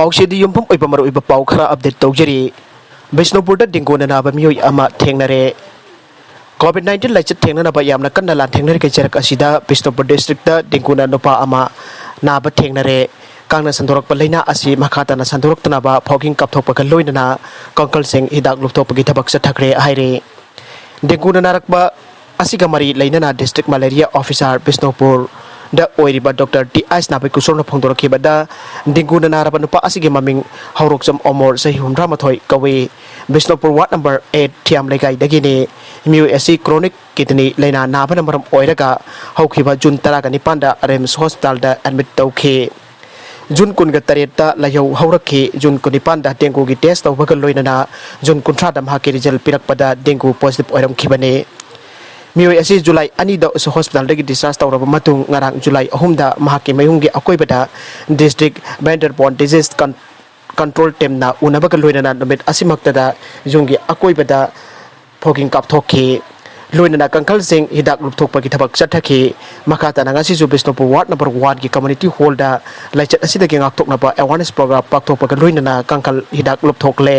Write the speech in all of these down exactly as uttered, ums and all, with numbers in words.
ꯑꯣꯛꯁꯤꯗꯤ ꯌꯨꯝꯐꯝ ꯑꯣꯏꯕ ꯃꯔꯨꯑꯣꯏꯕ ꯄꯥꯎ ꯈꯔ ꯑꯞꯗꯦꯠ ꯇꯧꯖꯔꯤ꯫ ꯕꯤꯁꯅꯨꯄꯨꯔꯗ ꯗꯦꯡꯒꯨꯅ ꯅꯥꯕ ꯃꯤꯑꯣꯏ ꯑꯃ ꯊꯦꯡꯅꯔꯦ꯫ ꯀꯣꯚꯤꯗ ꯅꯥꯏꯟꯇꯤꯟ ꯂꯥꯏꯆꯠ ꯊꯦꯡꯅꯅꯕ ꯌꯥꯝꯅ ꯀꯟꯅ ꯂꯥꯟꯊꯦꯡꯅꯔꯤꯉꯩ ꯆꯩꯔꯛ ꯑꯁꯤꯗ ꯕꯤꯁꯅꯨꯄꯨꯔ ꯗꯤꯁꯇ꯭ꯔꯤꯛꯇ ꯗꯦꯡꯒꯨꯅ ꯅꯨꯄꯥ ꯑꯃ ꯅꯥꯕ ꯊꯦꯡꯅꯔꯦ꯫ ꯀꯥꯡꯅ ꯁꯟꯗꯣꯔꯛꯄ ꯂꯥꯏꯅꯥ ꯑꯁꯤ ꯃꯈꯥ ꯇꯥꯅ ꯁꯟꯗꯣꯔꯛꯇꯅꯕ ꯐꯣꯒꯤꯡ ꯀꯥꯞꯊꯣꯛꯄꯒ ꯂꯣꯏꯅꯅ ꯀꯥꯡꯈꯜꯁꯤꯡ ꯍꯤꯗꯥꯛ ꯂꯨꯞꯊꯣꯛꯄꯒꯤ ꯊꯕꯛ ꯆꯠꯊꯈ꯭ꯔꯦ ꯍꯥꯏꯔꯤ꯫ ꯗꯦꯡꯒꯨꯅ ꯅꯥꯔꯛꯄ ꯑꯁꯤꯒ ꯃꯔꯤ ꯂꯩꯅꯅ ꯗꯤꯁꯇ꯭ꯔꯤꯛ ꯃꯦꯂꯦꯔꯤꯌꯥ ꯑꯣꯐꯤꯁꯥꯔ ꯕꯤꯁꯅꯨꯄꯨꯔꯗ ꯑꯣꯏꯔꯤꯕ ꯗꯣꯛꯇꯔ ꯇꯤ ꯑꯥꯏꯁ ꯅꯥꯕꯀꯤꯁꯣꯔꯅ ꯐꯣꯡꯗꯣꯔꯛꯈꯤꯕꯗ, ꯗꯦꯡꯒꯨꯅ ꯅꯥꯔꯕ ꯅꯨꯄꯥ ꯑꯁꯤꯒꯤ ꯃꯃꯤꯡ ꯍꯧꯔꯣꯛꯆꯝ ꯑꯣꯃꯣꯔ, ꯆꯍꯤ ꯍꯨꯝꯗ꯭ꯔꯥ ꯃꯥꯊꯣꯏ ꯀꯧꯏ꯫ ꯕꯤꯁꯅꯨꯄꯨꯔ ꯋꯥꯔꯗ ꯅꯝꯕꯔ ꯑꯩꯠ ꯊꯤꯌꯥꯝ ꯂꯩꯀꯥꯏꯗꯒꯤꯅꯤ꯫ ꯃꯤꯑꯣꯏ ꯑꯁꯤ ꯀ꯭ꯔꯣꯅꯤꯛ ꯀꯤꯗꯅꯤ ꯂꯥꯏꯅꯥ ꯅꯥꯕꯅ ꯃꯔꯝ ꯑꯣꯏꯔꯒ ꯍꯧꯈꯤꯕ ꯖꯨꯟ ꯇꯔꯥꯒ ꯅꯤꯄꯥꯟꯗ ꯔꯤꯝꯁ ꯍꯣꯁꯄꯤꯇꯥꯜꯗ ꯑꯦꯗꯃꯤꯠ ꯇꯧꯈꯤ꯫ ꯖꯨꯟ ꯀꯨꯟꯒ ꯇꯔꯦꯠꯇ ꯂꯥꯏꯍꯧ ꯍꯧꯔꯛꯈꯤ꯫ ꯖꯨꯟ ꯀꯨꯟꯅꯤꯄꯥꯟꯗ ꯗꯦꯡꯒꯨꯒꯤ ꯇꯦꯁ ꯇꯧꯕꯒ ꯂꯣꯏꯅꯅ ꯖꯨꯟ ꯀꯨꯟꯊ꯭ꯔꯥꯗ ꯃꯍꯥꯛꯀꯤ ꯔꯤꯖꯜ ꯄꯤꯔꯛꯄꯗ ꯗꯦꯡꯒꯨ ꯄꯣꯖꯤꯇꯤꯚ ꯑꯣꯏꯔꯝꯈꯤꯕꯅꯤ꯫ ꯃꯤꯑꯣꯏ ꯑꯁꯤ ꯖꯨꯂꯥꯏ ꯑꯅꯤꯗ ꯍꯣꯁꯄꯤꯇꯥꯜꯗꯒꯤ ꯗꯤꯁꯆꯥꯔꯖ ꯇꯧꯔꯕ ꯃꯇꯨꯡ ꯉꯔꯥꯡ ꯖꯨꯂꯥꯏ ꯑꯍꯨꯝꯗ ꯃꯍꯥꯛꯀꯤ ꯃꯌꯨꯝꯒꯤ ꯑꯀꯣꯏꯕꯗ ꯗꯤꯁꯇ꯭ꯔꯤꯛ ꯕꯦꯟꯗꯔꯕꯣꯟ ꯗꯤꯖꯤꯁ ꯀꯟ-, ꯀꯟꯇ꯭ꯔꯣꯜ ꯇꯤꯝꯅ ꯎꯅꯕꯒ ꯂꯣꯏꯅꯅ ꯅꯨꯃꯤꯠ ꯑꯁꯤꯃꯛꯇꯗ ꯌꯨꯝꯒꯤ ꯑꯀꯣꯏꯕꯗ ꯐꯣꯒꯤꯡ ꯀꯥꯞꯊꯣꯛꯈꯤ꯫ ꯂꯣꯏꯅꯅ ꯀꯥꯡꯈꯜꯁꯤꯡ ꯍꯤꯗꯥꯛ ꯂꯨꯞꯊꯣꯛꯄꯒꯤ ꯊꯕꯛ ꯆꯠꯊꯈꯤ꯫ ꯃꯈꯥ ꯇꯥꯅ ꯉꯁꯤꯁꯨ ꯕꯤꯁꯅꯨꯄꯨꯔ ꯋꯥꯔꯗ ꯅꯝꯕꯔ ꯋꯥꯟꯒꯤ ꯀꯝꯃ꯭ꯌꯨꯅꯤꯇꯤ ꯍꯣꯜꯗ ꯂꯥꯏꯆꯠ ꯑꯁꯤꯗꯒꯤ ꯉꯥꯛꯊꯣꯛꯅꯕ ꯑꯦꯋꯥꯔꯅꯦꯁ ꯄ꯭ꯔꯣꯒ꯭ꯔꯥꯝ ꯄꯥꯡꯊꯣꯛꯄꯒ ꯂꯣꯏꯅꯅ ꯀꯥꯡꯈꯜ ꯍꯤꯗꯥꯛ ꯂꯨꯞꯊꯣꯛꯂꯦ꯫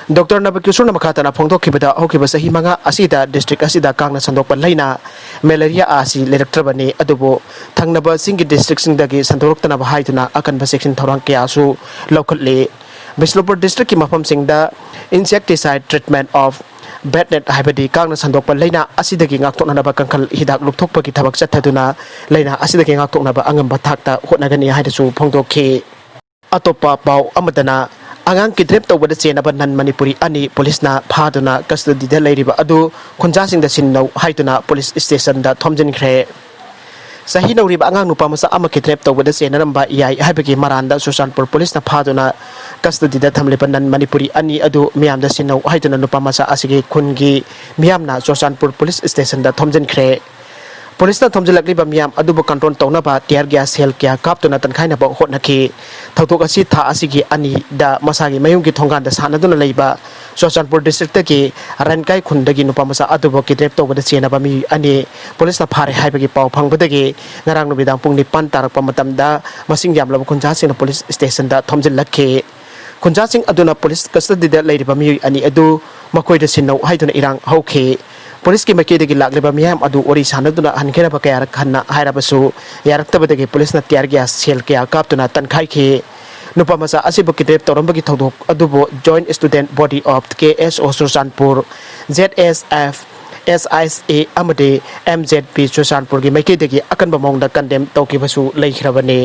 ꯗꯣꯛꯇꯔ ꯅꯕꯀꯤꯁꯣꯔꯅ ꯃꯈꯥ ꯇꯥꯅ ꯐꯣꯡꯗꯣꯛꯈꯤꯕꯗ, ꯍꯧꯈꯤꯕ ꯆꯍꯤ ꯃꯉꯥ ꯑꯁꯤꯗ ꯗꯤꯁꯇ꯭ꯔꯤꯛ ꯑꯁꯤꯗ ꯀꯥꯡꯅ ꯁꯟꯗꯣꯛꯄ ꯂꯥꯏꯅꯥ ꯃꯦꯂꯦꯔꯤꯌꯥ ꯑꯁꯤ ꯂꯩꯔꯛꯇ꯭ꯔꯕꯅꯤ, ꯑꯗꯨꯕꯨ ꯊꯪꯅꯕ ꯆꯤꯡꯒꯤ ꯗꯤꯁꯇ꯭ꯔꯤꯛꯁꯤꯡꯗꯒꯤ ꯁꯟꯗꯣꯔꯛꯇꯅꯕ ꯍꯥꯏꯗꯨꯅ ꯑꯀꯟꯕ ꯆꯦꯛꯁꯤꯟ ꯊꯧꯔꯥꯡ ꯀꯌꯥꯁꯨ ꯂꯧꯈꯠꯂꯤ꯫ ꯕꯤꯁꯅꯨꯄꯨꯔ ꯗꯤꯁꯇ꯭ꯔꯤꯛꯀꯤ ꯃꯐꯝꯁꯤꯡꯗ insecticide treatment of bat net, ꯍꯥꯏꯕꯗꯤ ꯀꯥꯡꯅ ꯁꯟꯗꯣꯛꯄ ꯂꯥꯏꯅꯥ ꯑꯁꯤꯗꯒꯤ ꯉꯥꯛꯊꯣꯛꯅꯅꯕ ꯀꯥꯡꯈꯜ ꯍꯤꯗꯥꯛ ꯂꯨꯞꯊꯣꯛꯄꯒꯤ ꯊꯕꯛ ꯆꯠꯊꯗꯨꯅ ꯂꯥꯏꯅꯥ ꯑꯁꯤꯗꯒꯤ ꯉꯥꯛꯊꯣꯛꯅꯕ ꯑꯉꯝꯕ ꯊꯥꯛꯇ ꯍꯣꯠꯅꯒꯅꯤ ꯍꯥꯏꯅꯁꯨ ꯐꯣꯡꯗꯣꯛꯈꯤ꯫ ꯑꯇꯣꯞꯄ ꯄꯥꯎ ꯑꯃꯗꯅ, ꯑꯉꯥꯡ ꯀꯤꯗꯅꯦꯞ ꯇꯧꯕꯗ ꯆꯦꯟꯅꯕ ꯅꯟ ꯃꯅꯤꯄꯨꯔꯤ ꯑꯅꯤ ꯄꯨꯂꯤꯁꯅ ꯐꯥꯗꯨꯅ ꯀꯁꯇꯗꯤꯗ ꯂꯩꯔꯤꯕ ꯑꯗꯨ ꯈꯨꯟꯖꯥꯁꯤꯡꯗ ꯁꯤꯟꯅꯧ ꯍꯥꯏꯗꯨꯅ ꯄꯨꯂꯤꯁ ꯁ꯭ꯇꯦꯁꯟꯗ ꯊꯣꯝꯖꯤꯟꯈ꯭ꯔꯦ꯫ ꯆꯍꯤ ꯅꯧꯔꯤꯕ ꯑꯉꯥꯡ ꯅꯨꯄꯥ ꯃꯆꯥ ꯑꯃ ꯀꯤꯗꯅꯦꯞ ꯇꯧꯕꯗ ꯆꯦꯟꯅꯔꯝꯕ ꯌꯥꯏ ꯍꯥꯏꯕꯒꯤ ꯃꯔꯥꯟꯗ ꯆꯨꯔꯆꯥꯟꯄꯨꯔ ꯄꯨꯂꯤꯁꯅ ꯐꯥꯗꯨꯅ ꯀꯁꯇꯗꯤꯗ ꯊꯝꯂꯤꯕ ꯅꯟ ꯃꯅꯤꯄꯨꯔꯤ ꯑꯅꯤ ꯑꯗꯨ ꯃꯤꯌꯥꯝꯗ ꯁꯤꯟꯅꯧ ꯍꯥꯏꯗꯨꯅ ꯅꯨꯄꯥ ꯃꯆꯥ ꯑꯁꯤꯒꯤ ꯈꯨꯟꯒꯤ ꯃꯤꯌꯥꯝꯅ ꯆꯨꯔꯆꯥꯟꯄꯨꯔ ꯄꯨꯂꯤꯁ ꯁ꯭ꯇꯦꯁꯟꯗ ꯊꯣꯝꯖꯤꯟꯈ꯭ꯔꯦ꯫ ꯄꯨꯂꯤꯁꯅ ꯊꯣꯝꯖꯤꯜꯂꯛꯂꯤꯕ ꯃꯤꯌꯥꯝ ꯑꯗꯨꯕꯨ ꯀꯟꯇ꯭ꯔꯣꯜ ꯇꯧꯅꯕ ꯇꯤꯌꯥꯔ ꯒ꯭ꯌꯥꯁ ꯁꯦꯜ ꯀꯌꯥ ꯀꯥꯞꯇꯨꯅ ꯇꯟꯈꯥꯏꯅꯕ ꯍꯣꯠꯅꯈꯤ꯫ ꯊꯧꯗꯣꯛ ꯑꯁꯤ ꯊꯥ ꯑꯁꯤꯒꯤ ꯑꯅꯤꯗ ꯃꯁꯥꯒꯤ ꯃꯌꯨꯝꯒꯤ ꯊꯣꯡꯒꯥꯟꯗ ꯁꯥꯟꯅꯗꯨꯅ ꯂꯩꯕ ꯆꯨꯔꯆꯥꯟꯄꯨꯔ ꯗꯤꯁꯇ꯭ꯔꯤꯛꯇꯒꯤ ꯔꯟꯀꯥꯏ ꯈꯨꯟꯗꯒꯤ ꯅꯨꯄꯥ ꯃꯆꯥ ꯑꯗꯨꯕꯨ ꯀꯤꯗꯅꯦꯞ ꯇꯧꯕꯗ ꯆꯦꯟꯅꯕ ꯃꯤꯑꯣꯏ ꯑꯅꯤ ꯄꯨꯂꯤꯁꯅ ꯐꯥꯔꯦ ꯍꯥꯏꯕꯒꯤ ꯄꯥꯎ ꯐꯪꯕꯗꯒꯤ ꯉꯔꯥꯡ ꯅꯨꯃꯤꯗꯥꯡ ꯄꯨꯡ ꯅꯤꯄꯥꯟ ꯇꯥꯔꯛꯄ ꯃꯇꯝꯗ ꯃꯁꯤꯡ ꯌꯥꯝꯂꯕ ꯈꯨꯟꯖꯥꯁꯤꯡꯅ ꯄꯨꯂꯤꯁ ꯁ꯭ꯇꯦꯁꯟꯗ ꯊꯣꯝꯖꯤꯜꯂꯛꯈꯤ꯫ ꯈꯨꯟꯖꯥꯁꯤꯡ ꯑꯗꯨꯅ ꯄꯨꯂꯤꯁ ꯀꯁꯇꯗꯤꯗ ꯂꯩꯔꯤꯕ ꯃꯤꯑꯣꯏ ꯑꯅꯤ ꯑꯗꯨ ꯃꯈꯣꯏꯗ ꯁꯤꯟꯅꯧ ꯍꯥꯏꯗꯨꯅ ꯏꯔꯥꯡ ꯍꯧꯈꯤ꯫ ꯄꯨꯂꯤꯁꯀꯤ ꯃꯥꯏꯀꯩꯗꯒꯤ ꯂꯥꯛꯂꯤꯕ ꯃꯤꯌꯥꯝ ꯑꯗꯨ ꯋꯥꯔꯤ ꯁꯥꯟꯅꯗꯨꯅ ꯍꯟꯈꯤꯅꯕ ꯀꯌꯥꯔꯛ ꯍꯟꯅ ꯍꯥꯏꯔꯕꯁꯨ ꯌꯥꯔꯛꯇꯕꯗꯒꯤ ꯄꯨꯂꯤꯁꯅ tear gas shell ꯀꯌꯥ ꯀꯥꯞꯇꯨꯅ ꯇꯟꯈꯥꯏꯈꯤ꯫ ꯅꯨꯄꯥ ꯃꯆꯥ ꯑꯁꯤꯕꯨ ꯀꯤꯗꯅꯦꯞ ꯇꯧꯔꯝꯕꯒꯤ ꯊꯧꯗꯣꯛ ꯑꯗꯨꯕꯨ Joint Student Body of K S O Churachandpur, Z S F, S I S A ꯑꯃꯗꯤ M Z P ꯆꯨꯔꯆꯥꯟꯄꯨꯔꯒꯤ ꯃꯥꯏꯀꯩꯗꯒꯤ ꯑꯀꯟꯕ ꯃꯑꯣꯡꯗ condemn ꯇꯧꯈꯤꯕꯁꯨ ꯂꯩꯈ꯭ꯔꯕꯅꯤ꯫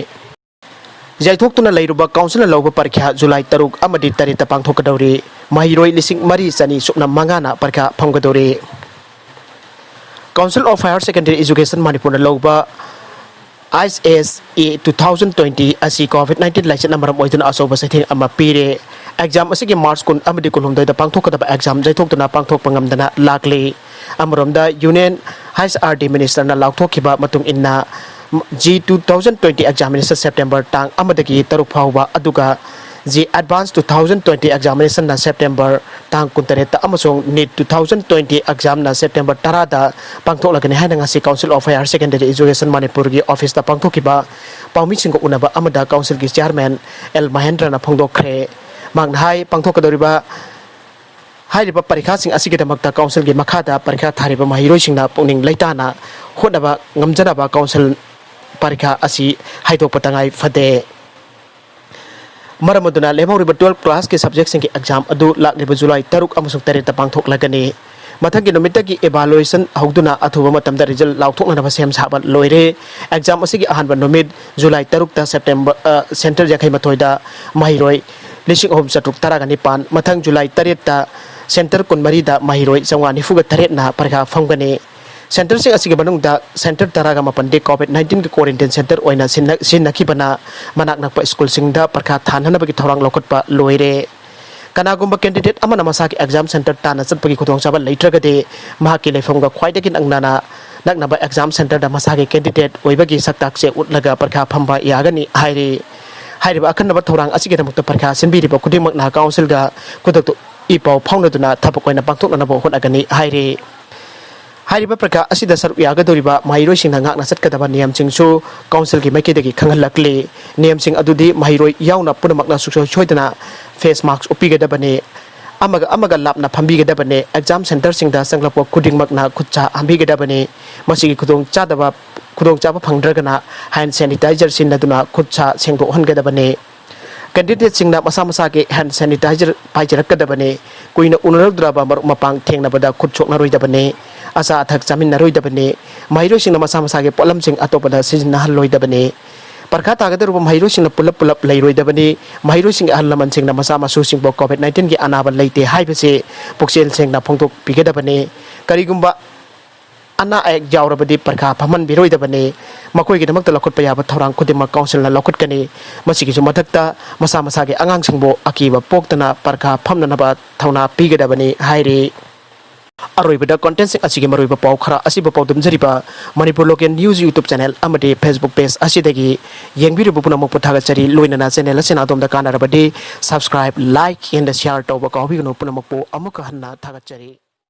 ꯌꯩꯊꯣꯛꯇꯨꯅ ꯂꯩꯔꯨꯕ ꯀꯥꯎꯟꯁꯤꯜꯅ ꯂꯧꯕ ꯄꯔꯤꯈ꯭ꯌꯥ ꯖꯨꯂꯥꯏ ꯇꯔꯨꯛ ꯑꯃꯗꯤ ꯇꯔꯦꯠꯇ ꯄꯥꯡꯊꯣꯛꯀꯗꯧꯔꯤ꯫ ꯃꯍꯩꯔꯣꯏ ꯂꯤꯁꯤꯡ ꯃꯔꯤ ꯆꯅꯤ ꯁꯨꯞꯅ ꯃꯉꯥꯅ ꯄꯔꯤꯈ꯭ꯌꯥ ꯐꯝꯒꯗꯧꯔꯤ꯫ Council of Higher Secondary Education ꯃꯅꯤꯄꯨꯔꯅ ꯂꯧꯕ I S A two thousand twenty ꯑꯁꯤ COVID nineteen ꯂꯥꯏꯆꯠꯅ ꯃꯔꯝ ꯑꯣꯏꯗꯨꯅ ꯑꯆꯧꯕ ꯆꯩꯊꯦꯡ ꯑꯃ ꯄꯤꯔꯦ꯫ Exam ꯑꯁꯤꯒꯤ March ꯀꯨꯟ ꯑꯃꯗꯤ ꯀꯨꯟꯍꯨꯝꯗꯣꯏꯗ ꯄꯥꯡꯊꯣꯛꯀꯗꯕ exam ꯌꯩꯊꯣꯛꯇꯨꯅ ꯄꯥꯡꯊꯣꯛꯄ ꯉꯝꯗꯅ ꯂꯥꯛꯂꯤ꯫ ꯑꯃꯔꯣꯝꯗ Union H R D Ministerꯅ ꯂꯥꯎꯊꯣꯛꯈꯤꯕ ꯃꯇꯨꯡ ꯏꯟꯅ, G two thousand twenty examination September ꯇꯥꯡ ꯑꯃꯗꯒꯤ ꯇꯔꯨꯛ ꯐꯥꯎꯕ, ꯑꯗꯨꯒ G Advance two thousand twenty examinationꯅ September ꯇꯥꯡ ꯀꯨꯟꯇꯔꯦꯠꯇ ꯑꯃꯁꯨꯡ NEET two thousand twenty examꯅ September ꯇꯔꯥꯗ ꯄꯥꯡꯊꯣꯛꯂꯒꯅꯤ ꯍꯥꯏꯅ ꯉꯁꯤ Council of Higher Secondary Education ꯃꯅꯤꯄꯨꯔꯒꯤ officeꯇ ꯄꯥꯡꯊꯣꯛꯈꯤꯕ ꯄꯥꯎꯃꯤꯁꯤꯡꯒ ꯎꯅꯕ ꯑꯃꯗ councilꯒꯤ chairman L ꯃꯍꯦꯟꯗ꯭ꯔꯅ ꯐꯣꯡꯗꯣꯛꯈ꯭ꯔꯦ꯫ ꯃꯍꯥꯛꯅ ꯍꯥꯏ, ꯄꯥꯡꯊꯣꯛꯀꯗꯧꯔꯤꯕ ꯍꯥꯏꯔꯤꯕ ꯄꯔꯤꯈꯥꯁꯤꯡ ꯑꯁꯤꯒꯤꯗꯃꯛꯇ councilꯒꯤ ꯃꯈꯥꯗ ꯄꯔꯤꯈꯥ ꯊꯥꯔꯤꯕ ꯃꯍꯩꯔꯣꯏꯁꯤꯡꯅ ꯄꯨꯛꯅꯤꯡ ꯂꯩꯇꯥꯅ ꯍꯣꯠꯅꯕ ꯉꯝꯖꯅꯕ council ꯄꯔꯤꯈꯥ ꯑꯁꯤ ꯍꯥꯏꯗꯣꯛꯄ ꯇꯉꯥꯏ ꯐꯗꯦ꯫ ꯃꯔꯝ ꯑꯗꯨꯅ ꯂꯦꯝꯍꯧꯔꯤꯕ twelve classꯀꯤ subjectꯁꯤꯡꯒꯤ exam ꯑꯗꯨ ꯂꯥꯛꯂꯤꯕ ꯖꯨꯂꯥꯏ ꯇꯔꯨꯛ ꯑꯃꯁꯨꯡ ꯇꯔꯦꯠꯇ ꯄꯥꯡꯊꯣꯛꯂꯒꯅꯤ꯫ ꯃꯊꯪꯒꯤ ꯅꯨꯃꯤꯠꯇꯒꯤ evaluation ꯍꯧꯗꯨꯅ ꯑꯊꯨꯕ ꯃꯇꯝꯗ result ꯂꯥꯎꯊꯣꯛꯅꯅꯕ ꯁꯦꯝ ꯁꯥꯕ ꯂꯣꯏꯔꯦ꯫ Exam ꯑꯁꯤꯒꯤ ꯑꯍꯥꯟꯕ ꯅꯨꯃꯤꯠ ꯖꯨꯂꯥꯏ ꯇꯔꯨꯛꯇ September, ꯑ, centre ꯌꯥꯡꯈꯩ ꯃꯥꯊꯣꯏꯗ ꯃꯍꯩꯔꯣꯏ ꯂꯤꯁꯤꯡ ꯑꯍꯨꯝ ꯆꯥꯇ꯭ꯔꯨꯛ ꯇꯔꯥꯒ ꯅꯤꯄꯥꯟ, ꯃꯊꯪ ꯖꯨꯂꯥꯏ ꯇꯔꯦꯠꯇ centre ꯀꯨꯟꯃꯔꯤꯗ ꯃꯍꯩꯔꯣꯏ ꯆꯥꯝꯃꯉꯥ ꯅꯤꯐꯨꯒ ꯇꯔꯦꯠꯅ ꯄꯔꯤꯈꯥ ꯐꯝꯒꯅꯤ꯫ Centreꯁꯤꯡ ꯑꯁꯤꯒꯤ ꯃꯅꯨꯡꯗ centre ꯇꯔꯥꯒ ꯃꯥꯄꯟꯗꯤ COVID nineteenꯒꯤ quarantine centre ꯑꯣꯏꯅ ꯁꯤꯟꯅ-, ꯁꯤꯖꯤꯟꯅꯈꯤꯕꯅ ꯃꯅꯥꯛ ꯅꯛꯄ ꯁ꯭ꯀꯨꯜꯁꯤꯡꯗ ꯄꯔꯤꯈꯥ ꯊꯥꯅꯅꯕꯒꯤ ꯊꯧꯔꯥꯡ ꯂꯧꯈꯠꯄ ꯂꯣꯏꯔꯦ꯫ ꯀꯅꯥꯒꯨꯝꯕ candidate ꯑꯃꯅ ꯃꯁꯥꯒꯤ exam centre ꯇꯥꯟꯅ ꯆꯠꯄꯒꯤ ꯈꯨꯗꯣꯡꯆꯥꯕ ꯂꯩꯇ꯭ꯔꯒꯗꯤ, ꯃꯍꯥꯛꯀꯤ ꯂꯩꯐꯝꯒ ꯈ꯭ꯋꯥꯏꯗꯒꯤ ꯅꯛꯅꯅ, ꯅꯛꯅꯕ exam centreꯗ ꯃꯁꯥꯒꯤ candidate ꯑꯣꯏꯕꯒꯤ ꯁꯛꯇꯥꯛ ꯆꯦ ꯎꯠꯂꯒ ꯄꯔꯤꯈꯥ ꯐꯝꯕ ꯌꯥꯒꯅꯤ ꯍꯥꯏꯔꯤ꯫ ꯍꯥꯏꯔꯤꯕ ꯑꯈꯟꯅꯕ ꯊꯧꯔꯥꯡ ꯑꯁꯤꯒꯤꯗꯃꯛꯇ ꯄꯔꯤꯈꯥ ꯁꯤꯟꯕꯤꯔꯤꯕ ꯈꯨꯗꯤꯡꯃꯛꯅ councilꯒ ꯈꯨꯗꯛꯇ ꯏ ꯄꯥꯎ ꯐꯥꯎꯅꯗꯨꯅ ꯊꯕꯛ ꯑꯣꯏꯅ ꯄꯥꯡꯊꯣꯛꯅꯅꯕ ꯍꯣꯠꯅꯒꯅꯤ ꯍꯥꯏꯔꯤ꯫ ꯍꯥꯏꯔꯤꯕ ꯄ꯭ꯔꯤꯈꯥ ꯑꯁꯤꯗ ꯁꯔꯨꯛ ꯌꯥꯒꯗꯧꯔꯤꯕ ꯃꯍꯩꯔꯣꯏꯁꯤꯡꯅ ꯉꯥꯛꯅ ꯆꯠꯀꯗꯕ ꯅꯤꯌꯝꯁꯤꯡꯁꯨ ꯀꯥꯎꯟꯁꯤꯜꯒꯤ ꯃꯥꯏꯀꯩꯗꯒꯤ ꯈꯪꯍꯜꯂꯛꯂꯤ꯫ ꯅꯤꯌꯝꯁꯤꯡ ꯑꯗꯨꯗꯤ ꯃꯍꯩꯔꯣꯏ ꯌꯥꯎꯅ ꯄꯨꯝꯅꯃꯛꯅ ꯁꯨꯡꯁꯣꯏ ꯁꯣꯏꯗꯅ ꯐꯦꯁ ꯃꯥꯛꯁ ꯎꯞꯄꯤꯒꯗꯕꯅꯤ, ꯑꯃꯒ ꯑꯃꯒ ꯂꯥꯞꯅ ꯐꯝꯕꯤꯒꯗꯕꯅꯤ, ꯑꯦꯛꯖꯥꯝ ꯁꯦꯟꯇꯔꯁꯤꯡꯗ ꯆꯪꯂꯛꯄ ꯈꯨꯗꯤꯡꯃꯛꯅ ꯈꯨꯠ ꯁꯥ ꯍꯥꯝꯕꯤꯒꯗꯕꯅꯤ꯫ ꯃꯁꯤꯒꯤ ꯈꯨꯗꯣꯡ ꯆꯥꯗꯕ ꯈꯨꯗꯣꯡꯆꯥꯕ ꯐꯪꯗ꯭ꯔꯒꯅ ꯍꯦꯟ ꯁꯦꯅꯤꯇꯥꯏꯖꯔ ꯁꯤꯖꯤꯟꯅꯗꯨꯅ ꯈꯨꯠ ꯁꯥ ꯁꯦꯡꯗꯣꯛꯍꯟꯒꯗꯕꯅꯤ꯫ ꯀꯦꯟꯗꯤꯗꯦꯠꯁꯤꯡꯅ ꯃꯁꯥ ꯃꯁꯥꯒꯤ ꯍꯦꯟ ꯁꯦꯅꯤꯇꯥꯏꯖꯔ ꯄꯥꯏꯖꯔꯛꯀꯗꯕꯅꯤ꯫ ꯀꯨꯏꯅ ꯎꯅꯔꯨꯗ꯭ꯔꯕ ꯃꯔꯨꯞ ꯃꯄꯥꯡ ꯊꯦꯡꯅꯕꯗ ꯈꯨꯠ ꯁꯣꯛꯅꯔꯣꯏꯗꯕꯅꯤ꯫ ꯑꯆꯥ ꯑꯊꯛ ꯆꯥꯃꯤꯟꯅꯔꯣꯏꯗꯕꯅꯤ꯫ ꯃꯍꯩꯔꯣꯏꯁꯤꯡꯅ ꯃꯁꯥ ꯃꯁꯥꯒꯤ ꯄꯣꯠꯂꯝꯁꯤꯡ ꯑꯇꯣꯞꯄꯗ ꯁꯤꯖꯤꯟꯅꯍꯜꯂꯣꯏꯗꯕꯅꯤ꯫ ꯄꯔꯤꯈꯥ ꯇꯥꯒꯗꯧꯔꯤꯕ ꯃꯍꯩꯔꯣꯏꯁꯤꯡꯅ ꯄꯨꯂꯞ ꯄꯨꯂꯞ ꯂꯩꯔꯣꯏꯗꯕꯅꯤ꯫ ꯃꯍꯩꯔꯣꯏꯁꯤꯡꯒꯤ ꯑꯍꯜ ꯂꯃꯟꯁꯤꯡꯅ ꯃꯆꯥ ꯃꯁꯨꯁꯤꯡꯕꯨ ꯀꯣꯚꯤꯗ ꯅꯥꯏꯟꯇꯤꯟꯒꯤ ꯑꯅꯥꯕ ꯂꯩꯇꯦ ꯍꯥꯏꯕꯁꯤ ꯄꯨꯛꯆꯦꯜ ꯁꯦꯡꯅ ꯐꯣꯡꯗꯣꯛꯄꯤꯒꯗꯕꯅꯤ꯫ ꯀꯔꯤꯒꯨꯝꯕ ꯑꯅꯥ ꯑꯌꯦꯛ ꯌꯥꯎꯔꯕꯗꯤ ꯄꯔꯤꯈꯥ ꯐꯝꯍꯟꯕꯤꯔꯣꯏꯗꯕꯅꯤ꯫ ꯃꯈꯣꯏꯒꯤꯗꯃꯛꯇ ꯂꯧꯈꯠꯄ ꯌꯥꯕ ꯊꯧꯔꯥꯡ ꯈꯨꯗꯤꯡꯃꯛ ꯀꯥꯎꯟꯁꯤꯜꯅ ꯂꯧꯈꯠꯀꯅꯤ꯫ ꯃꯁꯤꯒꯤꯁꯨ ꯃꯊꯛꯇ, ꯃꯁꯥ ꯃꯁꯥꯒꯤ ꯑꯉꯥꯡꯁꯤꯡꯕꯨ ꯑꯀꯤꯕ ꯄꯣꯛꯇꯅ ꯄꯔꯤꯈꯥ ꯐꯝꯅꯅꯕ ꯊꯧꯅꯥ ꯄꯤꯒꯗꯕꯅꯤ ꯍꯥꯏꯔꯤ꯫ ꯑꯔꯣꯏꯕꯗ, ꯀꯣꯟꯇꯦꯟꯁꯤꯡ ꯑꯁꯤꯒꯤ ꯃꯔꯨꯑꯣꯏꯕ ꯄꯥꯎ ꯈꯔ ꯑꯁꯤꯕꯨ ꯄꯥꯎꯗꯝꯖꯔꯤꯕ Manipur local news YouTube channel ꯑꯃꯗꯤ Facebook ꯄꯦꯖ ꯑꯁꯤꯗꯒꯤ ꯌꯦꯡꯕꯤꯔꯤꯕ ꯄꯨꯝꯅꯃꯛꯄꯨ ꯊꯥꯒꯠꯆꯔꯤ꯫ ꯂꯣꯏꯅꯅ ꯆꯦꯅꯦꯜ ꯑꯁꯤꯅ ꯑꯗꯣꯝꯗ ꯀꯥꯟꯅꯔꯕꯗꯤ subscribe, like and share ꯇꯧꯕ ꯀꯥꯎꯕꯤꯒꯅꯨ꯫ ꯄꯨꯝꯅꯃꯛꯄꯨ ꯑꯃꯨꯛꯀ ꯍꯟꯅ ꯊꯥꯒꯠꯆꯔꯤ꯫